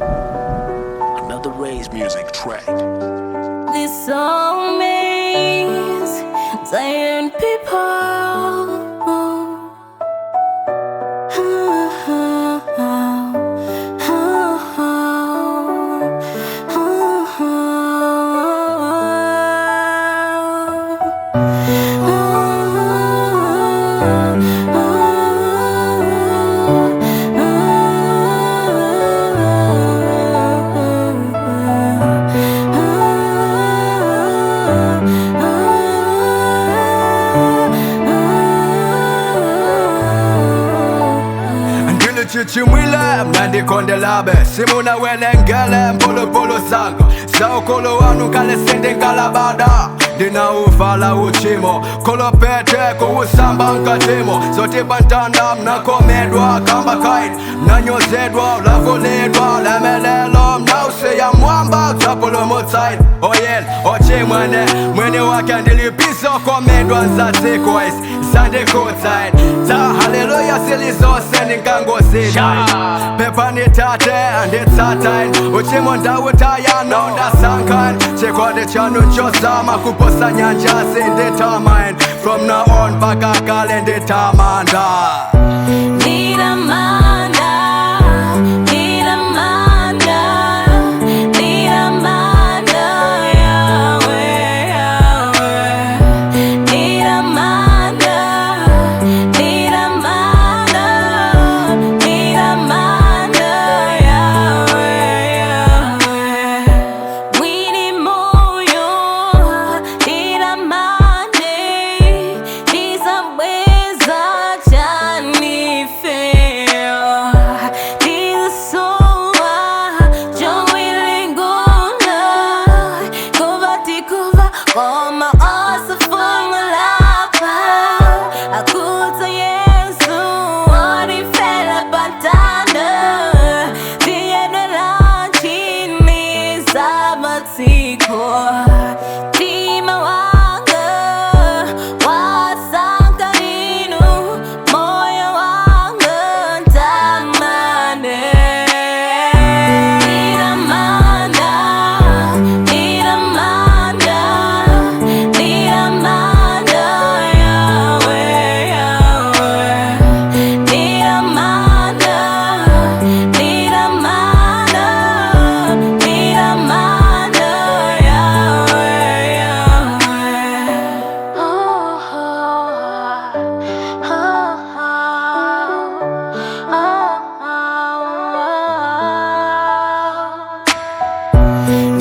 Another Ray's music track. This all means Zion people. Ndilichichimwile mnandikondelabe simuna welengele mpolopolo sanga saukolo wanu kale sindikalabada ndinauvala uchimo kolopete kuusamba nkatimo zotibantanda mnakomedwa kamba kaini mnanyozedwa ulavuledwa lemelelo mnausiya mwamba dzapulumutsaini oyela ochimwene mwene wake ndilipiso komedwa nzadzikois zandikutsaini dza haleluya silizose ndingangozita pepani tate anditsataini uchimo ndawutayano ndasankhani chikondi chanu nchozama kuposa nyanja sinditamaini from now on mpaka kale nditamanda. Niramanda, Niramanda, Niramanda, Yahweh, Yahweh. Niramanda, Niramanda, Niramanda, Yahweh, Yahweh. Mwini moyo, Niramande, Nizaweza chanifea. Nisoa, jowilinguna, kuva koma osafunga lapa. Akuta Yesu, orifela pantana. Tienela chini sabatiko. Tima wanga, wasanka ninu, moyo wanga ntamane. Niramanda, Niramanda, Niramanda, Yahweh, Yahweh. Niramanda, Niramanda, Niramanda, Yahweh, Yahweh. Oh, oh, oh, oh, oh.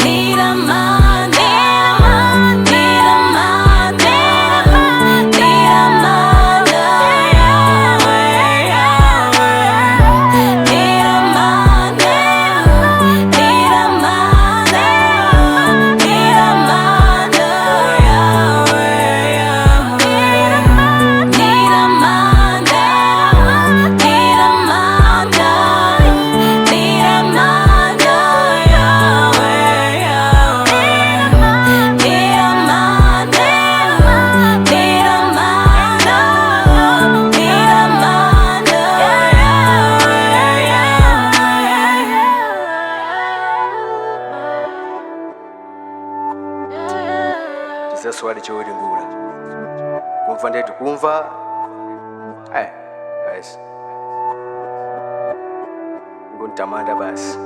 Niramanda, Niramanda, Niramanda, Yahweh, Yahweh. Niramanda, Niramanda, Niramanda, Yahweh, Yahweh. Niramanda, Niramanda, Niramanda, Yahweh, Yahweh. Niramanda, Niramanda, Niramanda, Yahweh, Yahweh. Tisaswali chowiringula kumva ndetu kumva basi nguntamanda basi.